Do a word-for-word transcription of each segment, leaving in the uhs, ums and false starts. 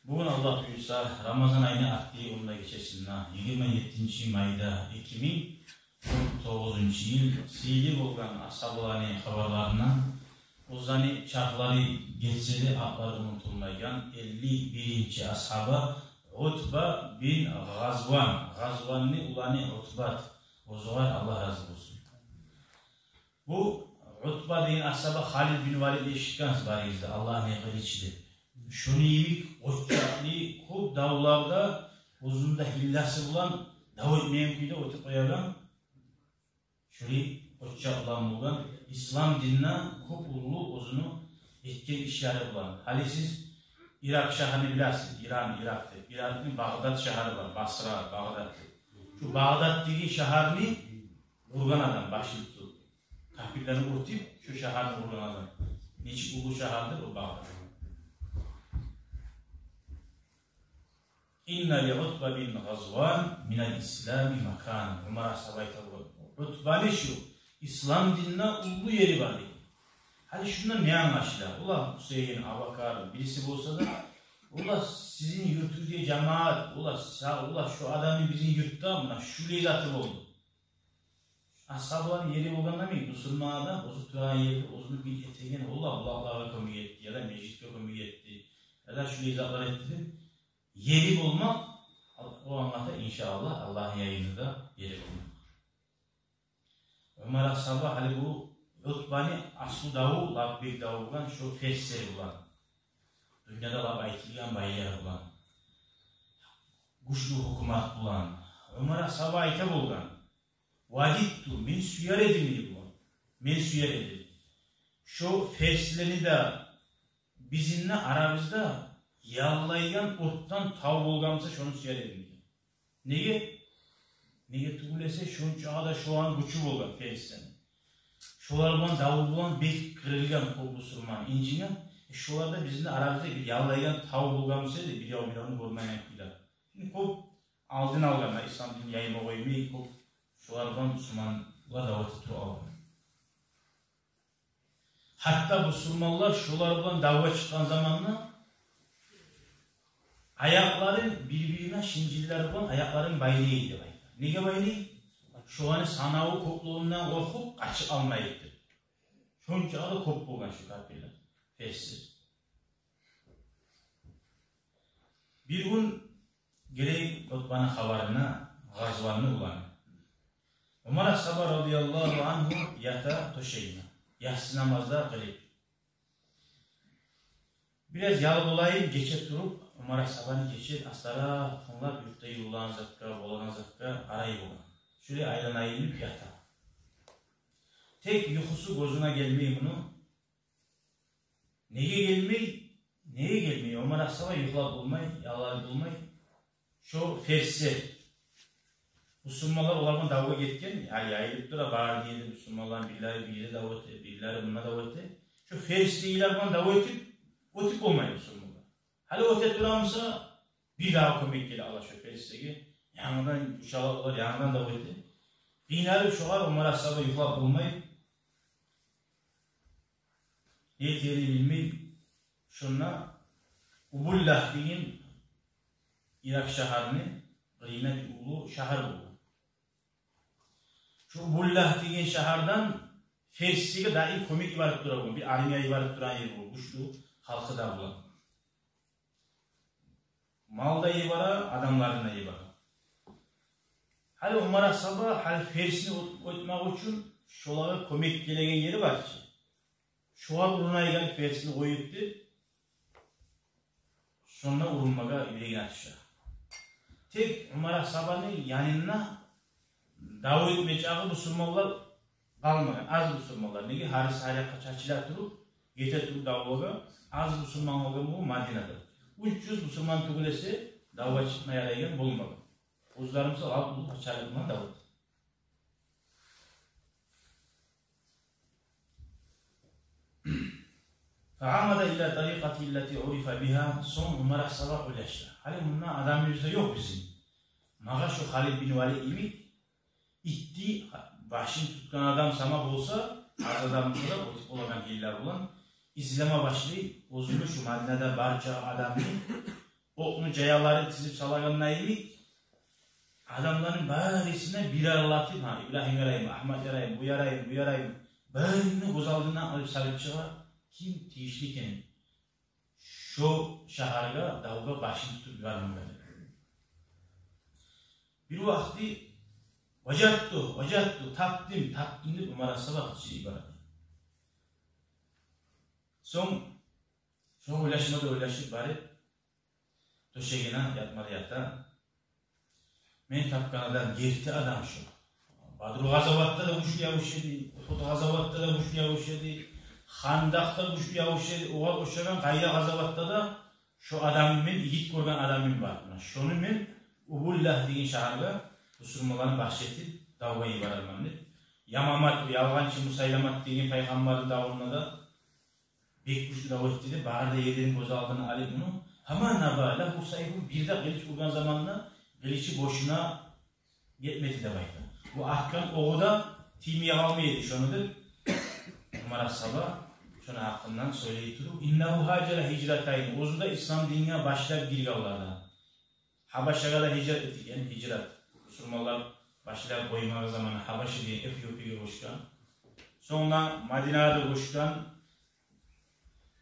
Бугюн, Аллагь буюрса, Рамазан айны артгъы онда гечесинде, йигирма еттинчи майда, эки минг он тогъузунчу йыл, сыйлы болгъан асгьабаланы хабарларындан, оьзлени чакълары гетсе де, атлары унутулмайгъан элли биринчи асгьаба Утба бин Гъазван, Гъазванны уланы Утбат, оьзюгер Аллагь рази болсун. Бу Утба деген асгьаба, Халид бин Валид, эшитгенсиз барыгъыз да, Аллагьны къылычы деп. Шону йимик къоччакълы, кёп давларда оьзюню де гьилласы булан дав этмейген кюйде оьтюп къоягъан, шолай къоччакъ булан болгъан, ислам динде кёп уллу оьзюню этген ишлери булан. Гьали сиз Иракъ шагьарны билесиз, Иран, Иракъ деп. Иракъны Багъдад шагьары бар, Басра, Багъдад деп. Шу Багъдад деген шагьарны къургъан адам, башын тутуп, капирлени оьтюп, шу шагьарны къургъан адам. Нечик уллу шагьардыр о Багъдад. «Инна ли Утба бин Гъазван минал ислами макан». Умар асгьаба айта болгъан: Утбаны шу ислам динде уллу ери бар, дей. Гьали шундан не англашыла? Олар Гьусейин, Абубакар, бириси болса да, олар сизин юртугъузда жамаат, олар са-, олар шу адамны бизин юртда муна шулай заты болду. Асгьабаланы ери болгъанда, мен, бусурман адам оьзю турагъан ерде оьзюню бир этеген, олар булакълагъа кёмек этди, яда межитге кёмек этди, яда шулай затлар этди деп, ери болмакъ, о англата, иншааллагь, Аллагьны янында ери болмакъ. Умар асгьаба, гьали бу Утбаны аслу даву, лап бек даву болгъан шо ферслер булан. Дюньяда лап айтылгъан байлар булан, гючлю гьукумат булан. Умар асгьаба айта болгъан: «Вадитту, мен сюер эдим, – дей болгъан, – мен сюер эдим шо ферслени де бизин де арабызда яллайгъан отдан тав болгъан буса, шону сюер эдим», – деген. Неге? Неге тюгюл эсе, шончакъы да шоланы гючю болгъан, ферслени. Шолар булан даву булан бек къырылгъан кёп бусурман, инжиген. Э, шолар да бизин арабызда бир яллайгъан тав болгъан буса эди, бирев биревню гёрмейген кюйде. Шунда кёп алдын алгъан, ислам динни яйма къоймай, кёп шолар булан бусурманлар дав этип туруп алгъан. Гьатта бусурманлар шолар булан давгъа чыкъгъан заманда аякъларын бир-бирине шинжиллер булан аякъларын байлай эди деп айта. Неге байлай? Шоланы санаву кёплюгюнден къоркъуп, къачып алмай эди. Шончакъы да кёп болгъан шу капирлер, ферслер. Бир гюн гелейик Утбаны хабарына, Гъазванны уланы. Умар асгьаба радияллагьу ангьу ята тёшегине, ясси намаз да къылып. Бираз ял болайын, гече туруп, Умар асгьабаны гече астаракъ тынглап, юртда юрюлеген затгъа, болагъан затгъа къарай болгъан. Шолай айланайын деп ята. Тек юхусу гёзюне гелмей муну. Неге гелмей? Неге гелмей? Умар асгьаба юхлап болмай, яллап болмай. Шо ферслер, бусурманлар олар булан давгъа гетген, я-, яйылып тура, бары ерде бусурманлар, бирлери бир ерде дав эте, бирлери мунда дав эте. Шо ферслер булан дав этип, оьтюп болмай бусурманлар. Гьали оьте тура буса, бир дагъы кёмек геле ала шо ферслеге. Янгыдан гюч ала олар, янгыдан дав эте. Къыйналып шогъар Умар асгьаба юхлап болмай, не этерин билмей, шонда Убуллагь деген Иракъ шагьарыны къырыйында бир уллу шагьар болгъан. Шо Убуллагь деген шагьардан ферслеге даим кёмек йиберип тура болгъан, бир армия йиберип турагъан ер болгъан, гючлю халкъы да булан. Мал да йибере, адамларын да йибере. Гьали Умар асгьаба, гьали ферсни оьт-, оьтмек учун шолагъа кёмек гелеген ери бар чы, шогъар урунайгъан, ферсни къоюп деп, шонда урунмагъа юрегине тюше. Тек Умар асгьабаны янында дав этме чакъы бусурманлар къалмагъан, аз бусурманлар. Неге? Гьариси гьар якъгъа чачыла туруп, гете туруп давлагъа, аз бусурман къалгъан бу Мадинада. Уьч юз бусурман тюгюл эсе, давгъа чыкъма ярайгъан болмагъан. Оьзлери буса алты юз пачалыкъ булан дав эте. Фагьамада ила тарикъати ллати урифа бигьа, сонг Умар асгьаба ойлаша: гьали мунда адамыбыз да ёкъ бизин. Магъа шо Халид бин Валид йимик итни башын тутгъан адам сама болса, аз адам болса да, оьтюп болагъан гьиллер булан излеме башлай оьзюню шо Мадинада барча адамны, окъну жаяларын тизип салагъанда йимик, адамланы барисин бир аралатып, гьа, Ибрагьим яраймы, Агьмат яраймы, бу яраймы, бу яраймы, барин де гёз алдына алып салып чыгъа, ким тийишли экенин. Шо шагьаргъа давгъа башын тутуп бармагъа деп. Бир вакъти: «Важатту, важатту, тапдым, тапдым», — деп Умар асгьаба къычырып бара. Сонг шо ойлашма да ойлашып барып, тёшегине ятма да ята. «Мен тапгъан адам герти адам шо. Бадру къазаватда да гючлю явуш эди, Угьуд къазаватда да гючлю явуш эди, Хандакъда гючлю явуш эди, огъар ошагъан къайда къазаватда да шо адамны мен игит гёрген адамым бар. Муна шону мен Убуллагь деген шагьаргъа бусурманланы баш этип давгъа йиберермен», — деп. Ямамат, ялгъанчы Мусайламат деген пайхаммарны давунда да бек гючлю дав этди деп, бары да ерлерин гёз алдына алып муну. «Фама наба лагьу сайфу», бир де къылыч ургъан заманда къылычы бошуна гетмеди деп айта. Бу атгъан огъу да тиймей къалмай эди шону деп, Умар асгьаба шону гьакъындан сёйлей туруп: «Иннагьу гьажара гьижратайни», оьзю де ислам динине башлап гиргенлерден. Гьабашагъа да гьижрат этген, гьижрат. Бусурманлар башлап къоймагъы заманы Гьабаша деген Эфиопиягъа гёчген. Сонг да Мадинагъа да гёчген.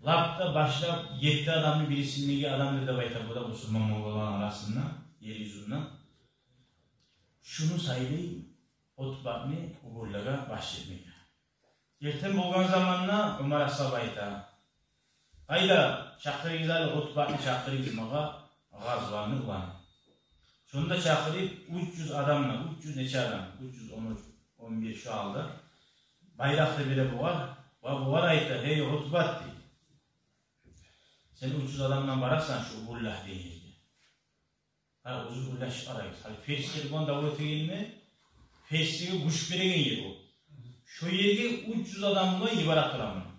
Лап да башлап етти адамны бирисиндеги адамдыр деп айта, бу да бусурман болгъанланы арасында, ер юзюнде. Шуну сайлай Утбатны Убуллагъа баш этмеге. Эртен болгъан заманда Умар асгьаба айта: «Къайда, чакъырыгъыз али Утбатны, чакъырыгъыз магъа, Гъазванны уланы». Шонда чакъырып, уьч юз адамны, уьч юз нече адам, уьч юз он уьч, он бир шо гьалда, байракъ да бере бугъар, ва бугъар айта: «Гьей, Утбат, — дей, — сен уьч юз адамдан барасан шу Убуллагь деген ерге». Гьа, оьзюгюз ойлашып къарагъыз. Гьали Персия булан дав этегенде, Персиягъа гюч береген ер о. Шо ерге уьч юз адам булан йибере тураман.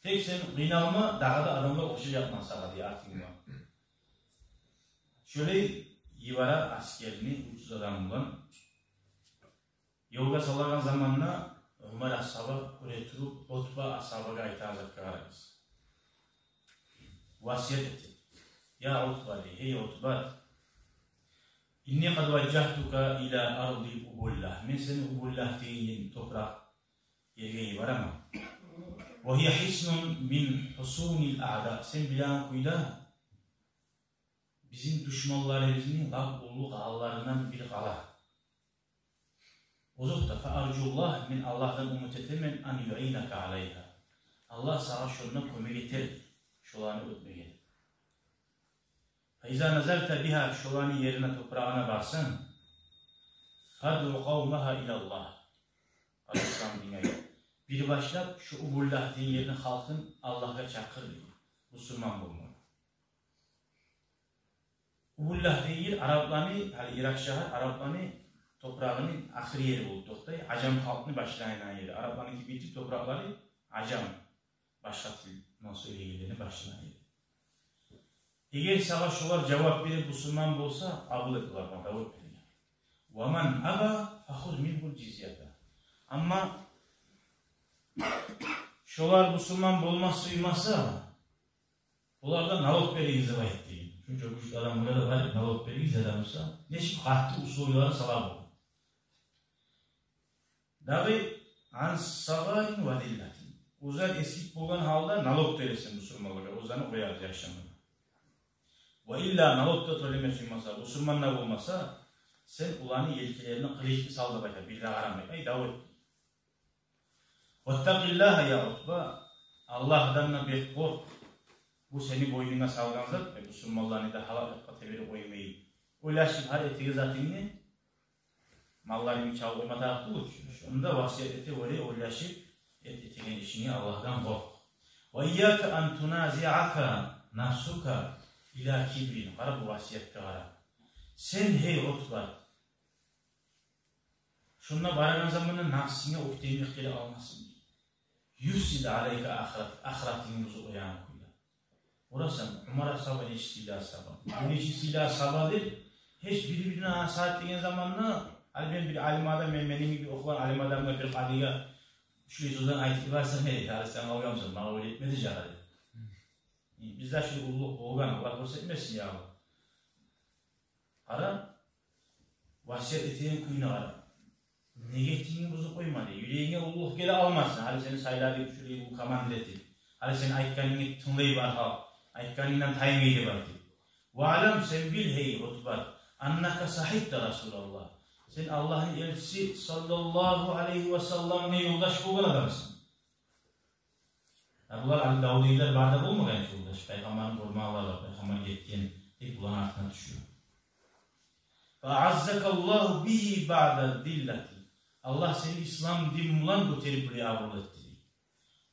Тек сен къыйналма, дагъы да адамлар къошажакъман сагъа, дей, артынгдан. Шолай йибере асгерни уьч юз адам булан. Ёлгъа салагъан заманда Умар асгьаба гёре туруп, Утба асгьабагъа айтагъан затгъа къарагъыз. Васият эте: «Я Утба, — дей, — гьей, Утба, — инни къад важжагьтука ила арди Убуллагь. Мен сени Убуллагь деген топуракъ ерге йиберемен. Ва гьия гьиснун мин гьусунил аъда. Сен билеген кюйде, бизин душманларыбызны лап уллу къалаларындан бир къала. Озокъда, фа аржуллагь, мен Аллагьдан умут этемен, ан юъинака алайгьа. Аллагь сагъа шонда кёмек этер, шоланы оьтмеге. Фа иза назалта бигьа, шоланы ерине, топурагъына барсанг, фадъу къавмагьа илаллагь». Къарасанг, динге бир башлап шу Убуллагь деген ерни халкъын Аллагьгъа чакъыр, дей, бусурман болмагъа. Убуллагь деген ер арапланы, гьали Ирак шагьар арапланы топурагъыны ахыр ери болуп токътай, ажам халкъны башлайгъан ери. Арапланыки битип, топуракълары ажам, башгъа тил булан сёйлейгенлени башлайгъан ери. Эгер сагъа шолар жавап берип бусурман болса, къабул эт олагъа, дав эт деген. Ва ман аба фахуз мингьул жизията. Амма шолар бусурман болма сюймесе, олардан налог беригиз деп айт деген. Шунча гючлю адам, булар да барып налог беригиз деп айтса, нечик къатты условиялар сала болгъан. Дагъы ан сагъарин ва зиллатин. Оьзлер эсгик болгъан гьалда налог бересен бусурманлагъа, оьзлени къоярбыз яшамагъа. Ва илла, налог да тёлеме сюймесе, бусурман да болмаса, сен оланы елкелерине къылычны сал деп айта, бир де къарамай. Ай, дав эт. Ваттакъиллагьа я Утба, Аллагьдан да бек къоркъ. Бу сени бойнунга салгъан зат, э, бусурманланы да гьалакъ якъгъа теберип къоймай. Ойлашып гьар этеген затынгны, малларынгны чабып къойма тарыкъ тюгюл чю. Шонда васият эте, оьре ойлашып эт этеген ишингни, Аллагьдан къоркъ. Ва ийяка ан туназиака нафсука ила кибрин. Къара, бу васиятгъа къара. Сен, гьей Утба, шонда барагъан заманда напсынга оьктемлик геле алмасын. Юфсида алайка ахират, ахиратынгны бузуп къоягъан кюйде. Гёресен, Умар асгьаба нечик сыйлы асгьаба. Бу нечик сыйлы асгьабадыр. Гьеч бири-бирине насигьат деген заманда, гьали мен бир алим адам, мен, мени йимик охугъан алим адамгъа, бир къадыгъа шулай сёзлени айтып йиберсем, гьей, гьали сен къалгъанмысан, магъа оьле этмеди жагъа деп. Бизде шулай уллулукъ болгъан, Аллагь гёрсетмесин, я Аллагь. Къара, васият этеген кююне къара. Ниетингни бузуп къойма дей. Юрегинге уллулукъ геле алмасын. Гьали сени сайладыкъ шулай уллу командир этип. Гьали сени айтгъанынгны тынглай бар халкъ. Айтгъанынгдан таймай деп айтып. Ваълам, сен бил, гьей Утба, аннака сахибта Расулаллагь. Сен Аллагьны элчиси саллаллагьу алайгьи ва салламгъа ёлдаш болгъан адамсан. А булар гьали давдагъылар бары да болмагъан чы ёлдаш. Пайхаммарны гёрмей алар, пайхаммар гетген деп буланы артына тюшюр. Фа аъаззакаллагьу бигьи баъда зиллати. Аллагь сени ислам дин булан гётерип, булай абурлу этди.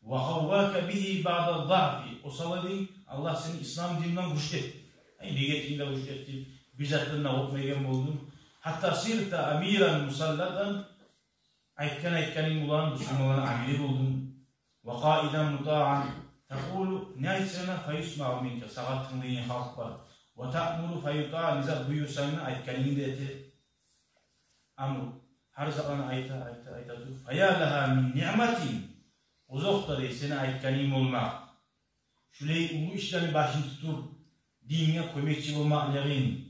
Ва къаввака бигьи баъда ззаъфи. Осал эдинг, Аллагь сени ислам дин булан гючлю этди. Ай, ниетинг де гючлю этди, бир затдан да къоркъмайгъан болдунг. Гьатта сирта амиран мусаллатан. Айтгъан айтгъанынг булан бусурманланы амири болдунг. Ва къаидан мутаъан. Такъулу, не айтсанг да, фаюсмаъу минка, сагъа тынглайгъан халкъ бар. Ва таъмуру фаютаъ, не зат буюрсанг да, айтгъанынгны да эте. Амру, гьар затланы айта, айта, айта туруп. Фая лагьа мин ниъматин. Озокъда дей, сени айтгъанынг болмакъ. Шулай уллу ишлени башын тутуп, динге кёмекчи болмакълыгъынг.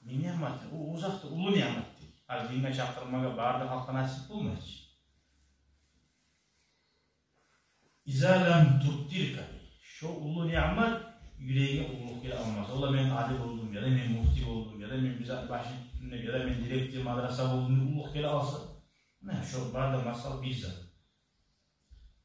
Мин ниъматин, о, озокъда уллу ниъмат дей. Гьали динге чакъырмагъа бары да халкъгъа насип болмай чы. Иза лам тубтирка. Шо уллу ниъмат юрегинге уллулукъ геле алмаса. Олай мен алим болдум, яда мен муфти болдум, яда мен бир затны башын тутдум деп, яда мен директор мадраса болдум деп уллулукъ геле алса. Муна шо бары да масъала бир зат.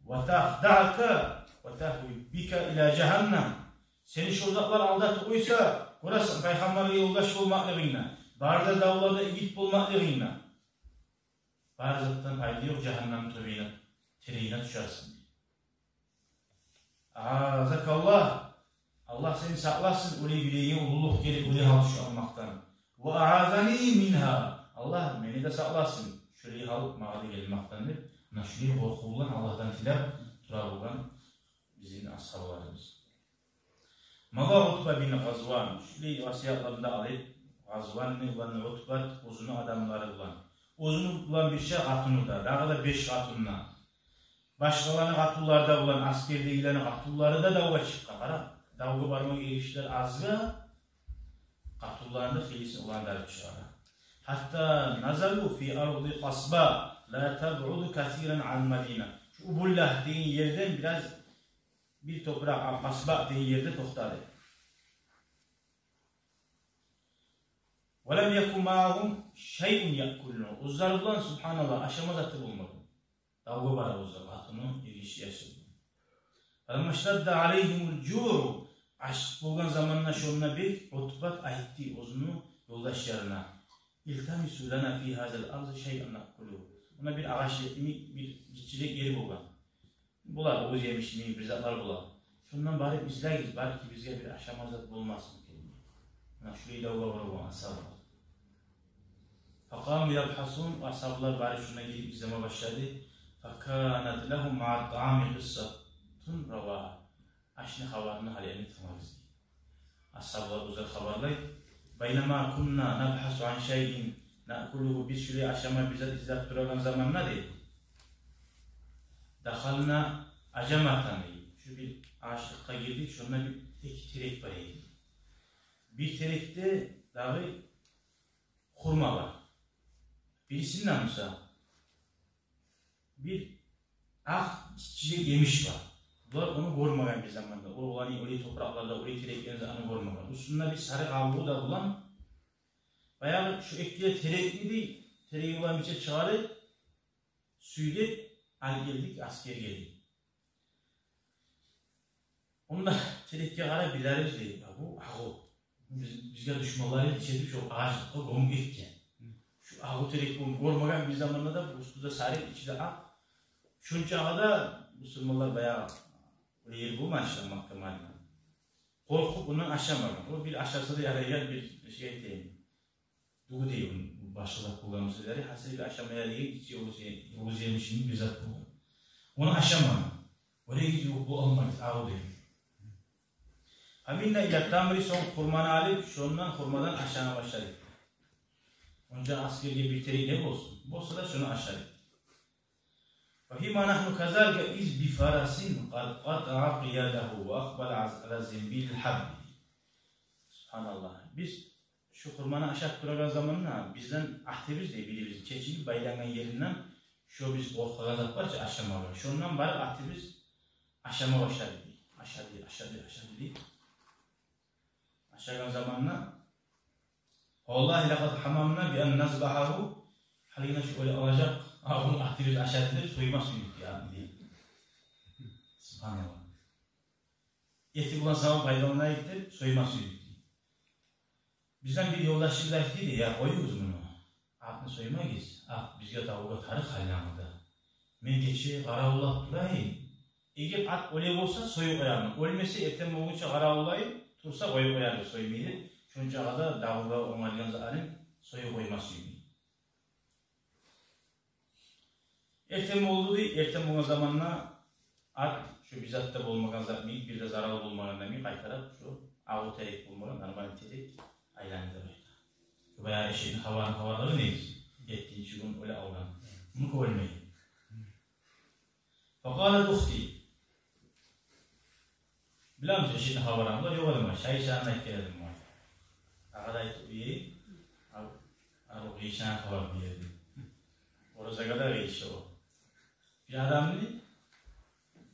Ва тахдаака, ва тагьви бика ила жагьаннам. Сени шо затлар алдатып къойса, гёресен, пайхаммаргъа ёлдаш болмакълыгъынгны, бары да давларда игит болмакълыгъынгны. Бары затдан пайда ёкъ, жагьаннамны тёбегине, терегине тюшерсен. Аъазакаллагь, Аллагь сени сакъласын, олай юрегинге уллулукъ гелип, олай гьал тюшюп алмакъдан. Ва аъазани мингьа, Аллагь мени де сакъласын, шолай гьал магъа да гелмекден деп, муна шолай къоркъув булан Аллагьдан тилеп тура болгъан бизин асгьабаларыбыз. Мала Утба бин Гъазван, шолай васиятларын да алып, Гъазванны булан Утба оьзюню адамлары булан, оьзюню булан бирче къатыны да, дагъы да беш къатыны да. Башгъаланы къатынлары да булан, асгердегилени къатынлары да давгъа чыкъгъан. Къара, давгъа бармагъа эришдилер азгъа, къатынларыны да хыйлысын уландырып чыгъара. Гьатта назалу фи арди Къасба, ла табъуду касиран ан Мадина. Шу Убуллагь деген ерден бираз, бир топуракъ, Къасба деген ерде токътады. Ва лам якун магьагьум шайъун яъкулун. Оьзлери булан, субгьаналлагь, ашама заты болмады. Давгъа бара оьзлер, къатыны, эргиши, яшы. Фаламма штадда алайгьимул жуъу, ачлыкъ болгъан заманда шонда бек Утбат айтды оьзюню ёлдашларына: «Илтамису лана фи гьазал арзи шайъан наъкулугьу». Онда бир агъач, бир гиччирек ер болгъан. Булар оьз емишми, бир затлар булар. Шондан барып излегиз, балики бизге бир ашама зат болмасмы экен. Муна шулай давгъа бара болгъан асгьабалар. Факъаму ябгьасун, асгьабалар барып шонда гирип излеме башлады. Факанат лагьум маъат таъами къиссатун равагьа. Ашны хабарын гьали энни тынглагъыз. Асгьабалар оьзлер хабарлай: «Байнама кунна набгьасу ан шайъин наъкулугьу», биз шулай ашама бир зат излеп турагъан заманда, дей, «дахална ажаматан», дей, шу бир ашлыкъгъа гирдик, шонда бир эки терек бар эди. Бир терекде дагъы хурма бар. Бирисинде буса бир акъ гиччирек емиш бар. Булар ону гёрмеген бир заманда. О, оланы олай топуракъларда, олай тереклеринде ону гёрмеген. Уьстюнде бир сары къабугъу да булан. Баягъы шу эки де терекни, дей, тереги булан бирче чыгъарып, сюйреп алып гелдик асгерге, дей. Онда терекге къарап билербиз, дей, я, бу агъу. Биз, бизге душманлары ичедип шо агъачлыкъгъа гёмюп гетген. Шу агъу терек болуп гёрмеген бир заманда да, уьстю де сары, ичи де акъ. Шончагъа да бусурманлар баягъы бир ер болмай чы Макка, Мадина. Къоркъуп ондан ашамагъан. О бир ашаса да ярайгъан бир шей этейим. Дугу дей, ону башгъа зат болгъан буса ярай, гьасили бир ашама ярайгъан гиччи оьз, оьз емишини бир зат болгъан. Ону ашамагъан. Олай гиччи, ёкъ, бу алмайбыз, агъу дей. Фаминна иля тамри, сонг хурманы алып, шондан, хурмадан ашама башлады. Онча асгерге бир терек не болсун? Болса да шону ашады. وفيما نحن كذلك إذ بفرس قد قطع قياده وأقبل على الزنبيل الحب. Субгьаналлагь. Биз шу хурманы ашап турагъан заманда бизден атыбыз дей, бирибизни чечилип байлангъан еринден, шо биз къоркъагъан зат бар чы ашамагъа, шондан барып атыбыз ашама башлады дей. Ашады, ашады, ашады дей. Ашагъан заманда: والله لقد هممنا بأن نذبحه. Гьалиги шу оьле къалажакъ агъуну атыбыз ашады деп, сойма сюйдюк дей атны дей. Субгьаналлагь. Эти булан сама пайдаланайыкъ деп, сойма сюйдюк дей. Бизден бир ёлдашыбыз айтды дей: «Я, къоюгъуз муну. Атны соймагъыз. Ат бизге тавугъа тарыкъ гьалиги де. Мен гече къаравуллап турайым. Эгер ат оьле болса, союп къоярман. Оьлмесе, эртен болгъунча къаравуллайым, турса, къоюп къоярбыз, соймай», — деп. Шончагъа да давургъа онгарылгъан затларын союп къойма сюймей. Эртен болду дей, эртен болгъан заманда ат, шу бир зат да болмагъан зат йимик, бир де зарал болмагъан йимик, къайтарып шу агъу терек болмагъан, нормальный терек айланды деп айта. Шу баягъы эшекни хабарын хабарлагъан эдик биз. Еттинчи гюн оьле къалгъан. Муну оьлмей. فقالت أختي. Билемисиз, эшекни хабарын? Булар ёкъ эди ма, шай ичегенни айтып геледи ма. Агъа да айтып, уьй, а, а, о къыйышагъан хабар биледи. Оразагъа да къыйыша о. Бир адамны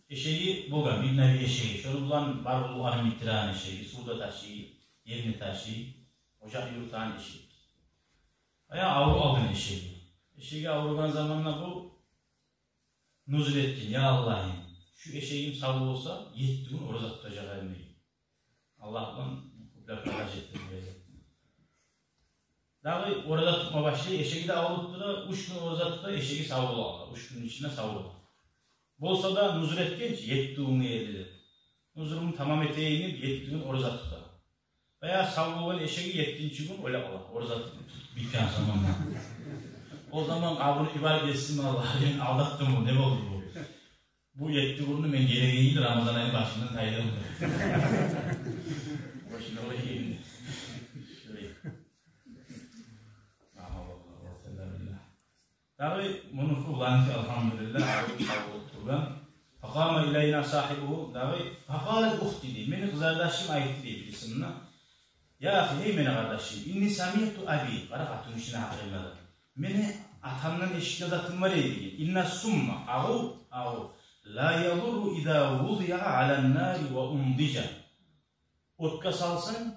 эшеги болгъан, бир неви эшеги. Шону булан бар уллуланы миндиреген эшеги, сув да ташый, емни ташый, ожакъ юрютеген эшек. Ая, авруп къалгъан эшеги. Эшеги авругъан заманда бу нузул этген: «Я Аллагьым, шу эшегим сав болса, етти гюн ораза тутажакъ эдим», — деген. Аллагь булан кёплеп гьажат этген. Дагъы ораза тутма башлай, эшеги де авруп тура, уьч гюн ораза тута, эшеги сав бола, уьч гюнню ичинде сав бола. Болса да нузул этген чи, етти гюнге ерли деп. Нузулун тамам этейим деп, етти гюн ораза тута. Баягъы сав болгъан эшеги еттинчи гюн оьле къала. Ораза тутуп битген заманда. О заман къабурну ибарат этсин: «Аллагь, мен алдатдым, бу не болду бу? Бу етти гюнню мен гелеген йыл Рамазан айны башындан тайдырдым». Башына къоюп. Шулай. Ла гьавла ва ла къуввата илла биллагь. Дагъы муну къулланды, алгьамдулиллагь, авруп сав болуп тургъан. فقام إلينا صاحبه, дагъы, فقالت أختي, дей, мени къызардашым айтды, дей, бирисине: «يا أخي, гьей мени къардашым, إني سمعت أبي», къара, къатынгишини гьакъында да. «Мени атамдан эшитген затым бар эди, — деген. — إن السم, агъу, агъу, لا يضر إذا وضع على النار وأنضج». Отгъа салсанг,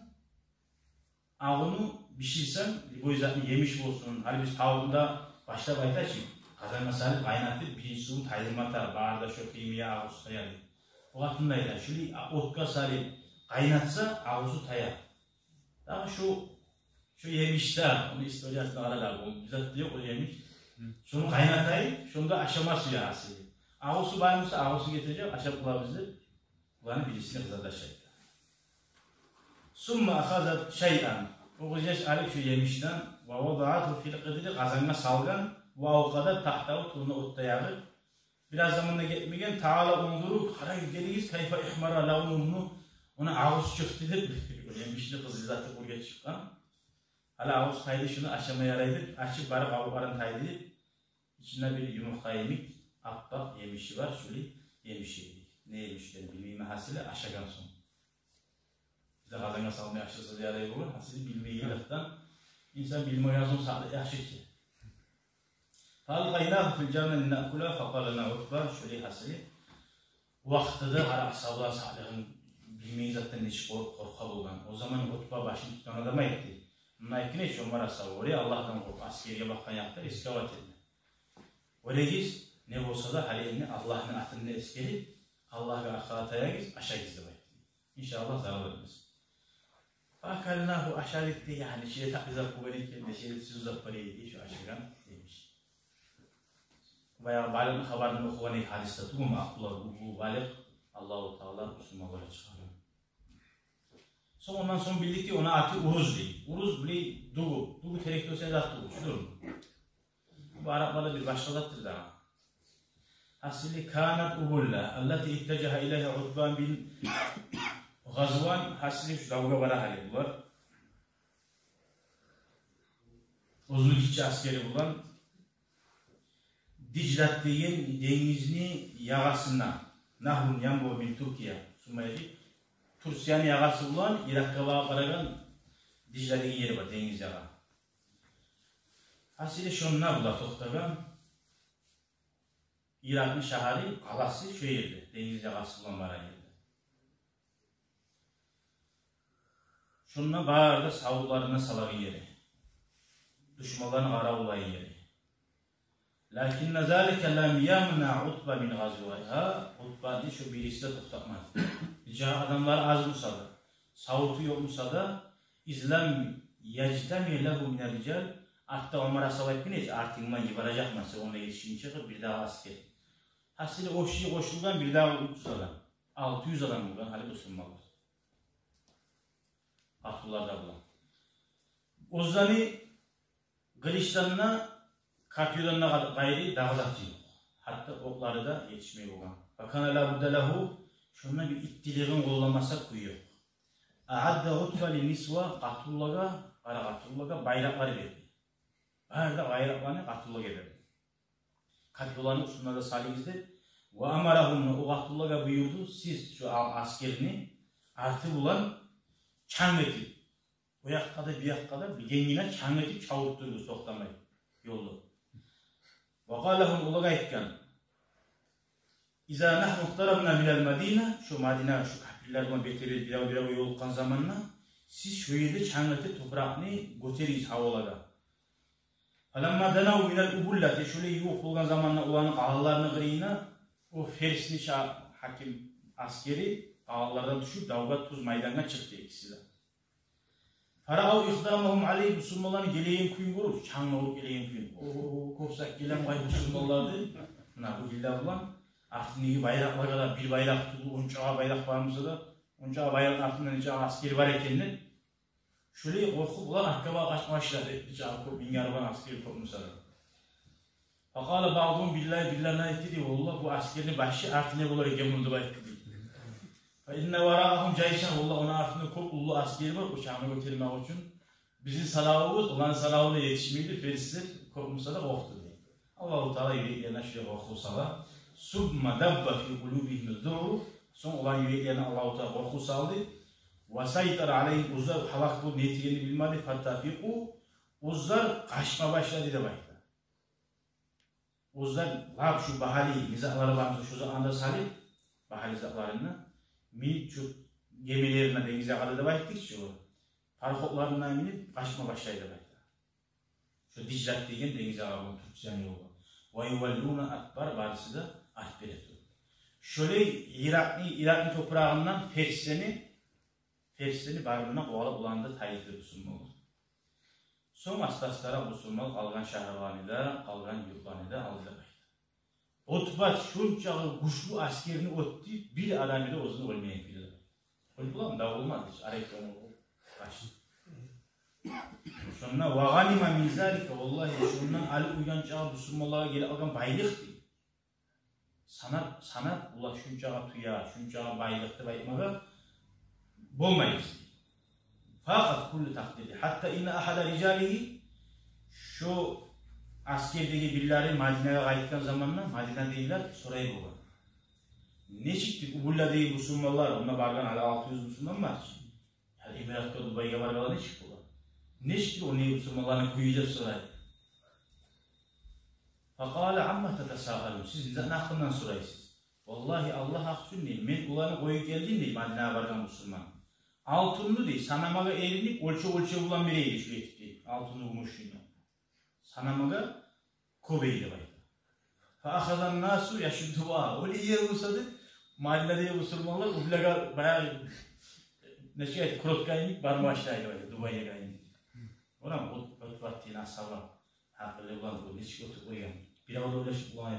агъуну биширсенг, любой затны, емиш болсун, гьали биз тавукъну да башлап айта чы, къазангъа салып, къайнатып, биринчи сувун тайдырма тарыкъ, бары да шо химия агъусу тая деп. О къатын да айта, шулай отгъа салып къайнатса, агъусу тая. Дагъы шо, шо емиш де, ону историясына къара да, о бир зат да ёкъ, о емиш. Шону къайнатайыкъ, шонда ашама сюе асили. Агъусу бар буса, агъусу гетежек, ашап къалабыз деп. Буланы бирисине къызардаш айтды. ثم أخذت شيئا. О къызъяш алып шо емишден, ووضعته في القدر, къазангъа салгъан, وأوقدت تحته, тюбюне от да ягъып. Бираз заман да гетмеген, تعالوا انظروا, къарагъыз, гелигиз, كيف احمر لونه, ону агъусу чыкъды деп, о емишни къызыл заты гюрге чыкъгъан. Гьали агъусу тайды, шуну ашама ярай деп, ачып, бары къабукъларын тайдырып, ичинде бир юмуртгъа йимик аппакъ емиши бар, шулай емиши. Не емиш экенин билмеймен, гьасили, ашагъан сонг. Бизде къазангъа салмай ашаса да ярай болгъан, гьасили, билмейгенликден, инсан билмеген сонг сакълап яхшы чы. فألقيناه في الجمل لنأكله فقال لنا عتبة, шулай гьасили. Вакътиде къара, асгьабалар сакълыгъын, билмейген затдан нечик къор-, къоркъа болгъан. О заман Утба, башын тутгъан адам, айтды. Мунда айтгъан эди чи Омар асгьаба: «Оьре, Аллагьдан къоркъ, асгерге бакъгъан якъда рисковать этме. Оьрегиз, не болса да, гьали энни Аллагьны атын да эсгерип, Аллагьгъа аркъа таягъыз, ашагъыз», — деп айтды. Иншааллагь, зарал этмес. فأكلناه, ашадыкъ дей, яни, шо ерде такъ зат болгъан экен де, шо ерде сюз зат бар эди дей, шо ашагъан демиш. Баягъы балыкъны хабарын охугъан эдик гьадисде тюгюлмю, акъ булар, бу, бу балыкъ Аллагьу Таала бусурманлагъа чыгъаргъан. Сонг, ондан сонг билдик дей, ону аты уруз дей. Уруз, билей, дугъу. Дугъу терек десе, зат дугъу, чюдюрмю? Бу арапларда бир башгъа затдыр дагъы. Асили, كانت أبلة التي اتجه إليها عتبة بن غزوان, асили шу давгъа бара гьали булар. Оьзюню гиччи асгери булан Дижлат деген денгизни ягъасында, нагьрун янбуъу мин Туркия, сумма яти, Турцияны ягъасы булан Иракъгъа багъып барагъан Дижла деген ери бар, денгиз ягъа. Гьасили, шонда булар токътагъан. Иракъны шагьары, къаласы шо ерде, денгиз ягъасы булан барагъан ерде. Шонда бары да савутларын салагъан ери, душманларын къаравуллайгъан ери. Лакинна залика лам ямнаъ Утба мин гъазватигьа, Утбаны шо бириси де токътатмады. Нече адамлар аз буса да, савуту ёкъ буса да, из лам яжтамиъ лагьу мин ар-рижал, артда Омар асгьаб айтгъан эди, артынг булан йибережекмен сени, онда етишгинче къыл бирдагъы асгер. Гьасили, о ши къошулгъан бирдагъы уьч юз адам, алты юз адам болгъан гьали бусурманлар. Къатынлар да булан. Оьзлени къылычдан да, копьёдан да къайры дагъы заты ёкъ. Гьатта окълары да етишмей болгъан. Факана ла будда лагьу, шонда бир иттилигин къолламаса кюй ёкъ. Аъадда Утба ли нисва, къатынлагъа, къара къатынлагъа байракълар берди. Бары да байракъланы къатынлагъа берди. Копьёланы уьстюне де салыгъыз деп. Ва амарагьунна, о къатынлагъа буюрду, сиз шо а-, асгерни арты булан чанг этип, о якъгъа да, бу якъгъа да билгенлей чанг этип чабып туругъуз токътамай ёлда. Ва къала лагьум, олагъа айтгъан: иза нагьну икътарабна минал Мадина, шо Мадина, шо капирлер булан бетге-бет, бирев-биревге ёлукъгъан заманда, сиз шо ерде чанг этип топуракъны гётеригиз гьавалагъа. Фаламма данав минал Убуллати, шолай ювукъ болгъан заманда оланы къалаларыны къырыйына, о Ферсни ша-, гьаким асгери къалалардан тюшюп, давгъа, тюз майдангъа чыкъды экиси де. Фараав икъдамагьум алайгьи, бусурманланы гелеген кююн гёрюп, чангны уруп гелеген кююн. О, о, о, кёп зат геле къой бусурманлар деп. Муна бу гьилла булан артындагъы байракълагъа да, бир байракъ тюгюл, онча байракъ бар буса да, онча байракъны артында нече асгер бар экен деп. Шолай къоркъуп, олар артгъа багъып къачма башлады. Нече кёп, минг арбан асгер кёп буса да. Факъала баъдугьум, бирлери, бирлерине айтды дей: валлагь, бу асгерни башы артында болар экен муну деп айтды дей. Фа инна вараагьум жайшан, валлагь, ону артында кёп уллу асгер бар, о чангны гётермек учун. Бизин санавубуз оланы санавуна етишмейди, ферслер кёп буса да къоркъду дей. Аллагьу Таала юреклерине шулай къоркъув сала. Сумма дабба фи къулубигьим ззуру. Сонг оланы юреклерине Аллагьу Таала къоркъув салды. Ва сайтара алайгьим, оьзлер гьалак болуп не этегенни билмеди. Фатафикъу, оьзлер къачма башлады деп айта. Оьзлер лап шу багьалы не затлары бар буса, шу затланы да салып, багьалы затларын да, минип шу гемилерине, денгиз ягъада деп айтдыкъ чы, о пароходларына минип къачма башлайды деп айта. Шо Дижлат деген денгиз ягъа булан Турцияны ёлу. Ва юваллуна адбар, барысы да арт бере туруп. Шолай Иракъны, Иракъны топурагъындан Ферсни, Ферсни барын да къувалап, оланы да тайдырды бусурманлар. Сонг аста-астаракъ бусурманлар къалгъан шагьарланы да, къалгъан юртланы да алды деп айта. Утба шунчакъы гючлю асгерни оьтдю, бир адамы да оьзюню оьлмеген кюйде. Оьлюп боламы? Дав болмады гьеч, арек болмады. Къачды. Шонда ва гъанима мин залика, валлагь, шондан алып уьйден чыгъып бусурманлагъа гелип алгъан байлыкъ дей. Санап, санап, олар шунчакъы тюе, шунчакъы байлыкъ деп айтмагъа болмай биз. Факъат кюллю такъдири. Гьатта инна агьада рижалигьи, шо асгердеги бирлери Мадинагъа къайтгъан заманда мадинадагъылар сорай болгъан: нечикдир Убулладагъы бусурманлар, онда баргъан гьали алты юз бусурман бар чы. Гьали Эмиратгъа, Дубайгъа баргъанлар нечик бола? Нечикдир ону бусурманланы кюю деп сорай. Факъала амма татасаалун, сиз не затны гьакъындан сорайсыз? Валлагь, Аллагь гьакъ учун дей, мен оланы къоюп гелдим дей, Мадинагъа баргъан бусурман. Алтынны дей, санамагъа эринип, оьлчев-оьлчев булан бере эди шу этип дей, алтынны, гюмюшню. Санамагъа кёп эди деп айта. Фа ахазан насу яшуддуна. Олай ер буса дей, Мадинадагъы бусурманлар Убуллагъа баягъы, нечик айтып, куротка йимик барма башлай деп айта, Дубайгъа йимик. Онан Ут-, Утбат деген асгьаба гьакъыллы булан, бу нечик оьтюп къойгъан. Бирев де ойлашып болмай.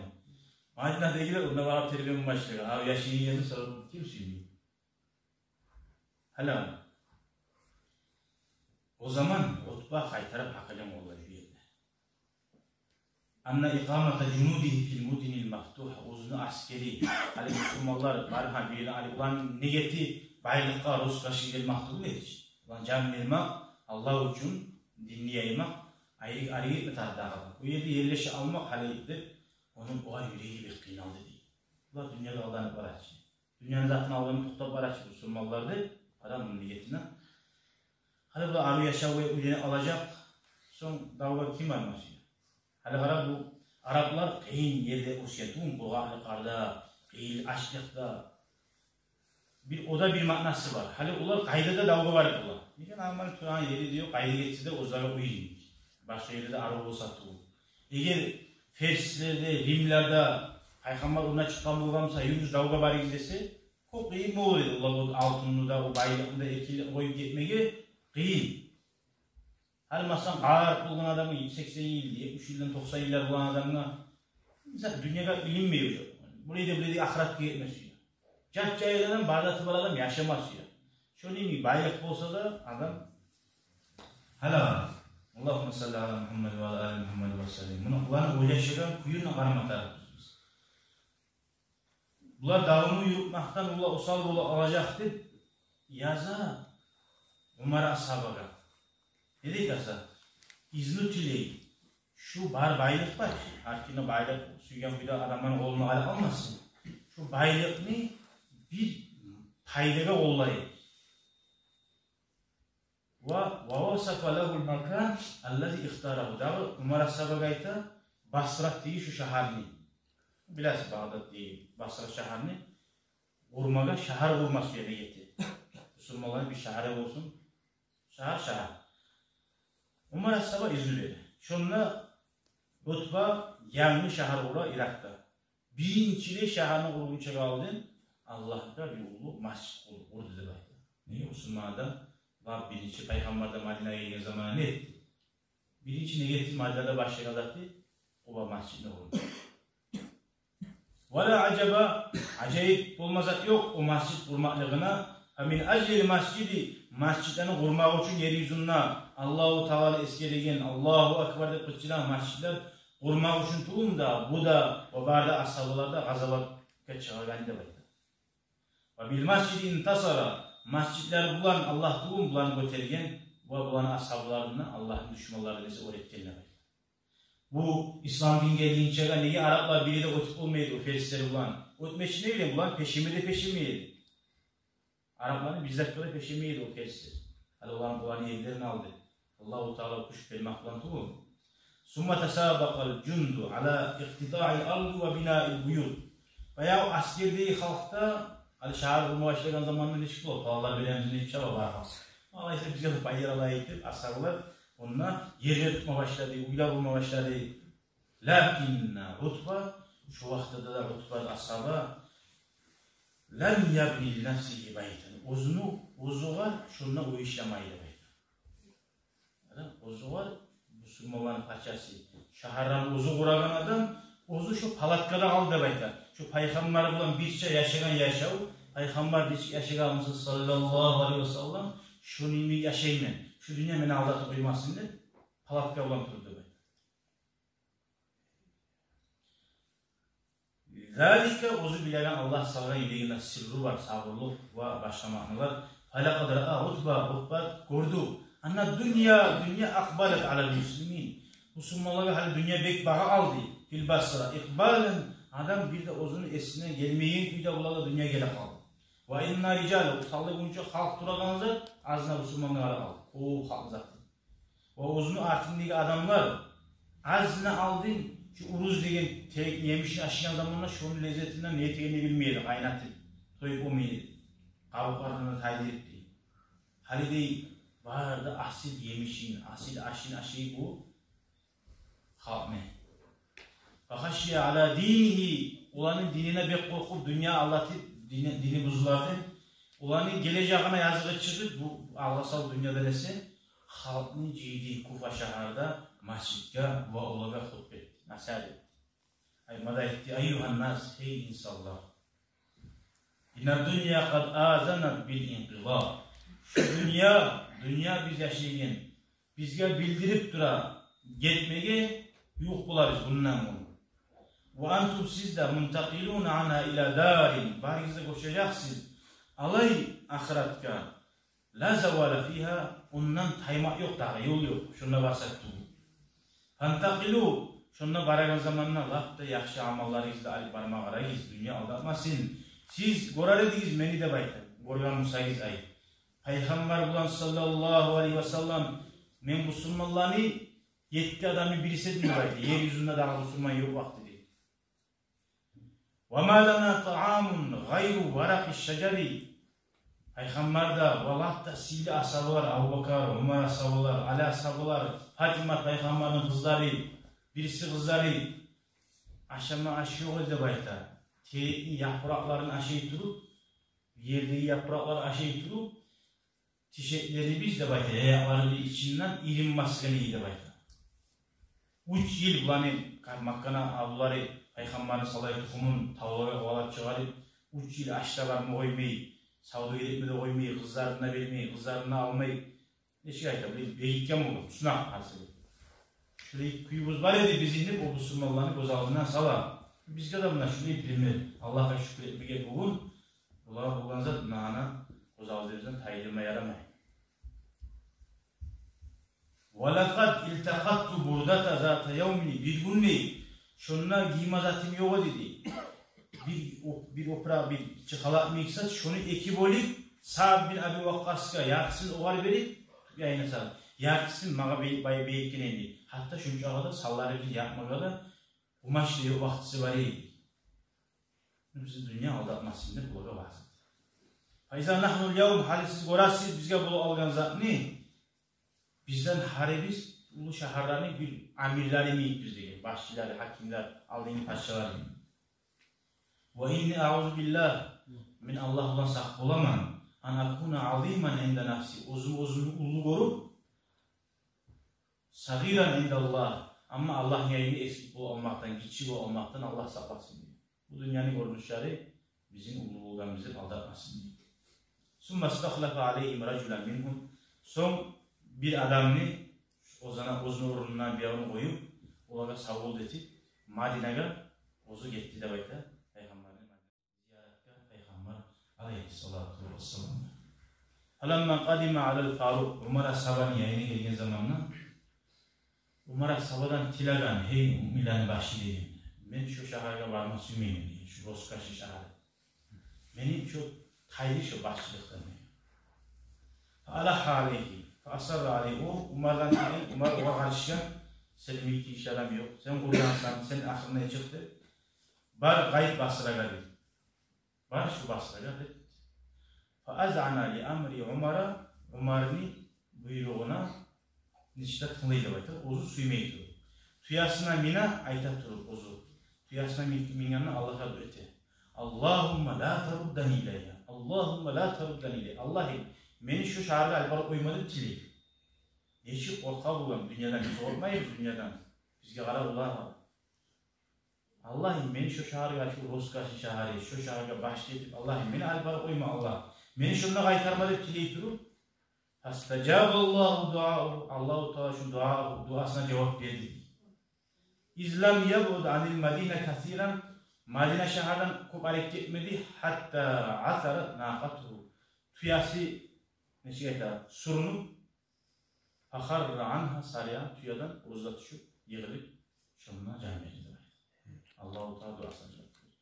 Мадинадагъылар онда барып тербенме башлагъан. Гьав, яшайгъан ерин сорап ким сюймей. Гьали о заман Утба къайтарып гьакъылын къоллай шу ерде. Анна икъамата жунудигьи фил мудинил мафтугьа, оьзюню асгери, гьали бусурманлар бар гьа бир ерде, гьали оланы негети байлыкъгъа, роскошгъа гелмек тюгюл эди чи. Оланы жан бермек, Аллагь учун динни яймакъ, айры, айры гетме тарыкъ дагъы. О ерде ерлеше алмакъ гьали деп, Ону огъар юреги бек къыйналды дей. Булар дюньягъа алданып бара чы. Дюньяны затын алгъанын токътап бара чы бусурманлар деп, адам муну ниетине. Гьали булар арив яшав уьйренип алажакъ, сонг давгъа ким бармас уьйрен? Гьали къара, бу араплар къыйын ерде оьсген тюгюлмю, къургъакълыкъларда, къыйын ачлыкъда. Бир, о да бир маънасы бар. Гьали олар къайда да давгъа барып бола. Неге, нормал турагъан ери де ёкъ, къайда гетсе де оьзлеге уьй йимик. Башгъа ерде де арив болса тюгюл. Эгер перслерде, римлерде пайхаммар орнуна чыкъгъан болгъан буса, юрюгюз давгъа барыгъыз десе, кёп къыйын болур эди. Олар о алтынны да, о байлыкъны да, эркинликни къоюп гетмеге къыйын. Гьали, масала, къарт болгъан адамгъа, сексен йыл, етмиш йылдан токъсан йыллар болгъан адамгъа, мисал, дюньягъа илинмей уже. Булай да, булай да ахыратгъа гетмес уьйрен. Жап-жагьил адам, бары да бар адам яшамас уьйрен. Шону йимик байлыкъ болса да адам гьали, Аллагьумма салли ала Мугьаммад ва ала али Мугьаммад ва саллим. Муна буланы ойлашагъан кююне къарама тарыкъбыз биз. Булар давну юрютмекден уллу осал бола алажакъ деп яза Умар асгьабагъа. Не дей яза? Изну тилей. Шу бар байлыкъ бар. Гьар кимни байлыкъ сюйген кюйде адамланы къолуна къалып къалмасын. Шу байлыкъны бир пайдагъа къоллайыкъ. Ва, ва васафа лагьул макан аллази ихтарагьу. Дагъы Умар асгьабагъа айта, Басра деген шу шагьарны. Билесиз, Багъдад деген Басра шагьарны. Къурмагъа, шагьар къурма сюе эди. Бусурманланы бир шагьары болсун. Шагьар, шагьар. Умар асгьаба изну бере. Шонда Утба янгы шагьар къура Иракъда. Биринчилей шагьарны къургъунчагъа алдын Аллагьгъа бир уллу масжит къур-, къурду деп айта. Неге, бусурман адам лап биринчи пайхаммар да Мадинагъа гелген заманда не этди? Биринчи неге этди, Мадинада башлагъан зат эди, Къуба масжитни къурду. Ва ла ажаба, ажайып болма зат ёкъ о масжит къурмакълыгъына. Фа мин ажлил масжиди, масжитлени къурмакъ учун ер юзюнде Аллагьу Тааланы эсгереген, Аллагьу акбар деп къычырагъан масжитлер къурмакъ учун тюгюлмю дагъы бу да ва бары да асгьабалар да къазаватгъа чыгъагъан деп айта. Ва бил масжиди интасара, масжитлер булан Аллагь тюгюлмю буланы гётерген ва буланы асгьабаларын Аллагьны душманлары эсе оьр этген деп айта. Бу ислам дин гелгинчеге неге араплар бири де оьтюп болмай эди о перслер булан? Оьтмекчи не билейим, булан пешеме де пешемей эди. Арапланы бир затгъа да пешемей эди о перслер. Гьали оланы, оланы ерлерин алды. Аллагьу Таала гюч бермек булан тюгюл. Сумма тасабакъал жунду ала икътитаил арди ва бинаил буют. Баягъы асгердеги халкъ да, гьали шагьар къурма башлагъан заманда нечик бола, палалар билен нечик чаба бар халкъ. Алайса бизге де пайда алайыкъ деп, асгьабалар онда ерлер тутма башлады, уьйлер къурма башлады. Лакин Утба, шо вакътиде де Утба асгьаба, лам ябни ли нафсигьи байтан. Оьзюню, оьзюгер шонда уьй ишлемей деп айта. Адам оьзюгер, бусурманланы пачасы, шагьарланы оьзю къурагъан адам, оьзю шо палаткада къалды деп айта. Шо пайхаммар булан бирче яшагъан яшав, пайхаммар нечик яшагъан буса, саллаллагьу алайгьи ва саллам, шону йимик яшайман, шу дюнья мени алдатып къоймасын деп, палатка булан турду деп айта. Залика, оьзю билеген, Аллагь салгъан юрегинде сырры бар, сабурлукъ ва башгъа маъналар. Фалакъад раа Утба, Утба гёрдю. Анна дунья, дюнья акъбалат алал муслимин. Бусурманлагъа гьали дюнья бек багъа алды. Фил Басра икъбалан, адам бир де оьзюню эсине гелмеген кюйде булагъа дюнья геле къалды. Ва инна рижал, усаллы гюнче халкъ турагъан зат, азына бусурманлагъа къала къалды. О халкъ заты. Ва оьзюню артындагъы адамлар, азына алдын, шу уруз деген терекни емишин ашайгъан заманда шону леззетинден не этегенин билмей эди, къайнатып, тоюп болмай эди. Къабукъларын да тайдырып дей. Гьали дей, бары да асил емишин, асил ашын ашай бу халкъны. Фахашия ала динигьи, оланы динине бек къоркъуп, дюнья алдатып, дини, дини бузулар деп, оланы гележегине языгъы чыгъып, бу алгъасав дюньядан эсе, халкъны жыйды Куфа шагьарда масжитге ва олагъа хутба этди, насигьат этди. Ай, мада айтды: «Айюгьан нас, гьей инсанлар! Инна дунья къад азанат бил инкъида». Шу дюнья, дюнья биз яшайгъан, бизге билдирип тура гетмеге, ювукъ болабыз мундан къону. «Ва антум, сиз де, мунтакъилуна анна ила дарин, барыгъыз да гёчежексиз алай ахыратгъа. Ла завала фигьа, ондан таймакъ ёкъ дагъы, ёл ёкъ, шонда барсакъ тюгюл. Фантакъилу, Шонда барагъан заманда лап да яхшы амалларыгъызны алып барма къарагъыз, дюнья алдатмасын. Сиз гёрер эдигиз мени деп айта. Гёрген бусагъыз ай. Пайхаммар булан саллаллагьу алайгьи ва саллам мен бусурманланы етти адамны бириси эдим деп айта. Ер юзюнде дагъы бусурман ёкъ вакъти дей. Ва ма лана таамун гъайру варакъи шажари. Пайхаммар да ва лап да сыйлы асгьабалар, Абубакар, Умар асгьабалар, Али асгьабалар, Фатима пайхаммарны къызлары, бириси къызлары, ашама аш ёкъ эди деп айта. Терекни япыракъларын ашай туруп, ердеги япыракълар ашай туруп, тиш этлерибиз деп айта, аякъларыбызны ичинден ирин басгъан эди деп айта. Уьч йыл буланы Макканы агьлюлери пайхаммарны салай тухумун тавлагъа къувалап чыгъарып, уьч йыл аш да барма къоймай, савдюгер этме де къоймай, къызларына бермей, къызларына алмай, нечик айта, бир бегитген болгъан, туснакъ гьасили. Шулай кюйюбюз бар эди бизин деп, о бусурманланы гёз алдына сала. Бизге де муна шулай пример. Аллагьгъа шюкюр этмеге бугюн булар болгъан зат, муна гьана гёз алдыбыздан тайдырма ярамай. Ва лакъад илтакъатту бурдата зата явмин, бир гюн дей, шонда гийме затым ёкъ эди дей. Бир оп-, бир опуракъ, бир чыгъалакъ мекъсат, шону эки бёлюп, Саъд бин Аби Вакъкъасгъа яртысын огъар берип, яйына салып, яртысын магъа бе-, бай-, бегитген эди. Гьатта шунчагъа да санларыбызны якъмагъа да къумач да ёкъ вакътиси бар эди. Бизин дюнья алдатмасын деп булагъа ваъза. Фа иза нагьну ал-явм, гьали сиз гёресиз бизге болуп алгъан затны, бизден гьарибиз уллу шагьарланы бир амирлери йимик биз деген, башчылары, гьакимлер, алдынгы пачалар йимик. Ва инни аузу биллагь, мен Аллагь булан сакъ боламан, ан акуна азиман инда нафси, оьзюм оьзюмню уллу гёрюп, сагъиран индаллагь, амма Аллагьны янында эсгик болуп алмакъдан, гиччи болуп алмакъдан Аллагь сакъласын дей. Бу дюньяны гёрюнюшлери бизин уллу болгъаныбызны алдатмасын дей. Сумма истахлафа алайгьим ражулан мингьум. Сонг бир адамны оьзюню, оьзюню орнуна бир адамны къоюп, олагъа савгъат этип, Мадинагъа оьзю гетди деп айта Пайхаммарны. Зияратгъа Пайхаммар алайгьиссалату вассалам. Фаламма къадима алал Фарукъ, Умар асгьабаны янына гелген заманда, Умар асгьабадан тилеген: «Гьей, муъминлени башы, — деген, — мен шо шагьаргъа барма сюймеймен, — деген, — шо роскошный шагьар. Мени шо тайдыр шо башчылыкъдан», — деген. Фа алахха алайгьи, фа асарра алайгьи. О Умардан тилеген, Умар огъар къаршыгъан: «Сен йимик иш адам ёкъ, сен къургъансан, сен ахырына чыкъ», — деп. «Бар, къайт Басрагъа», — деди. «Бар шо Басрагъа», — деди. Фа азъана ли амри Умара, Умарны буйругъуна нечик де тынглай деп айта, оьзю сюймей туруп. Тюесине мине, айта туруп оьзю. Тюесине мин-, мингенде Аллагьгъа дуа эте. «Аллагьумма ла таруддани илайгьа. Аллагьумма ла таруддани илайгьа. Аллагьым, мени шо шагьаргъа алып барып къойма», — деп тилей. Нечик къоркъа болгъан дюньядан, биз къоркъмайбыз дюньядан. Бизге къара, олар къара. «Аллагьым, мени шо шагьаргъа, шо роскошный шагьаргъа, шо шагьаргъа башчы этип, Аллагьым, мени алып барып къойма, Аллагь. Мени шонда къайтарма», — деп тилей туруп. Фастажаба Аллагьу дуагьагьу, Аллагьу Таала шону дуа-, дуасына жавап берди. Из лам ябъуд анил Мадина касиран, Мадина шагьардан кёп арек гетмеди, хатта асарат накъатугьу, тюеси, нечик айта, сюрюнюп, фахарра ангьа сариан, тюеден оьзю де тюшюп, йыгъылып, шонда жан берди деп айта. Аллагьу Таала дуасына жавап берди.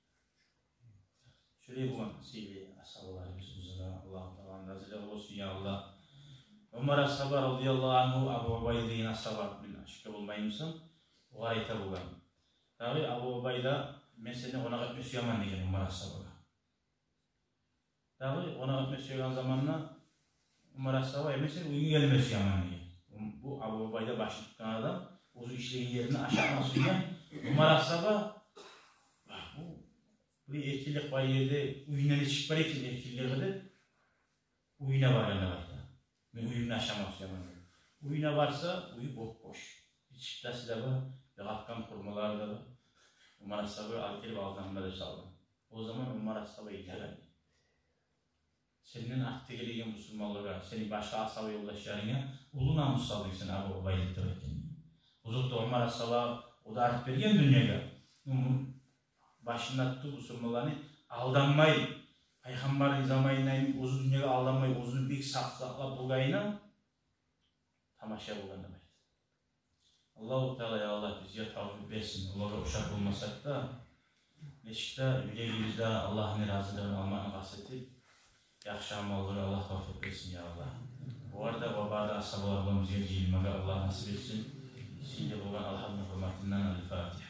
Шолай болгъан сыйлы асгьабаларыбыз, оьзлеге Аллагьу Тааланы разилиги болсун, я Аллагь. Умар асгьаба радияллагьу ангьу, Абу Убайда деген асгьаба, мен ошибка болмаймысам, огъар айта болгъан. Дагъы Абу Убайда: «Мен сени къонакъ этме сюемен», — деген Умар асгьабагъа. Дагъы къонакъ этме сюеген заманда Умар асгьаба: «Э, мен сени уьюнге гелме сюемен», — деген. Бу Абу Убайда башын тутгъан адам, оьзю ишлеген ерине ашатма сюйген. Умар асгьаба: «Бу, бу эркинлик бар ерде уьюнде нечик бар экен эркинлиги», — деп, уьюне баргъан деп айта. «Мен уьюмде ашама сюемен», — деп. Уьюне барса, уьюн боп-бош. Бир чыптасы да бар, бир къатгъан хурмалары да бар. Умар асгьаба алып гелип алдына деп салгъан. О заман Умар асгьаба йылагъан: «Сенден артда гелеген бусурманлагъа, сени башгъа асгьаба ёлдашларынга уллу намус салдынг сен, Абу Убайда», — деп айтгъан. Озокъда, Умар асгьаба о да артып берген дюньягъа. Умур башында тутуп бусурманланы алданмай, Пайхаммарны заманында йимик оьзю дюньягъа алданмай, оьзюн бек сакъ сакълап болгъанына тамаша болгъан деп айта. Аллагьу Таала, я Аллагь, бизге тавфикъ берсин, олагъа ушап болмасакъ да, нечик де юрегибизде Аллагьны разилигин алмакъны къаст этип, яхшы амаллар Аллагь тавфикъ берсин, я Аллагь. Олар да ва бары да асгьабалар булан бизге жыйылмагъа Аллагь насип этсин. Сыйлы болгъан Аллагьны гьюрметинден. Аль-Фатигьа.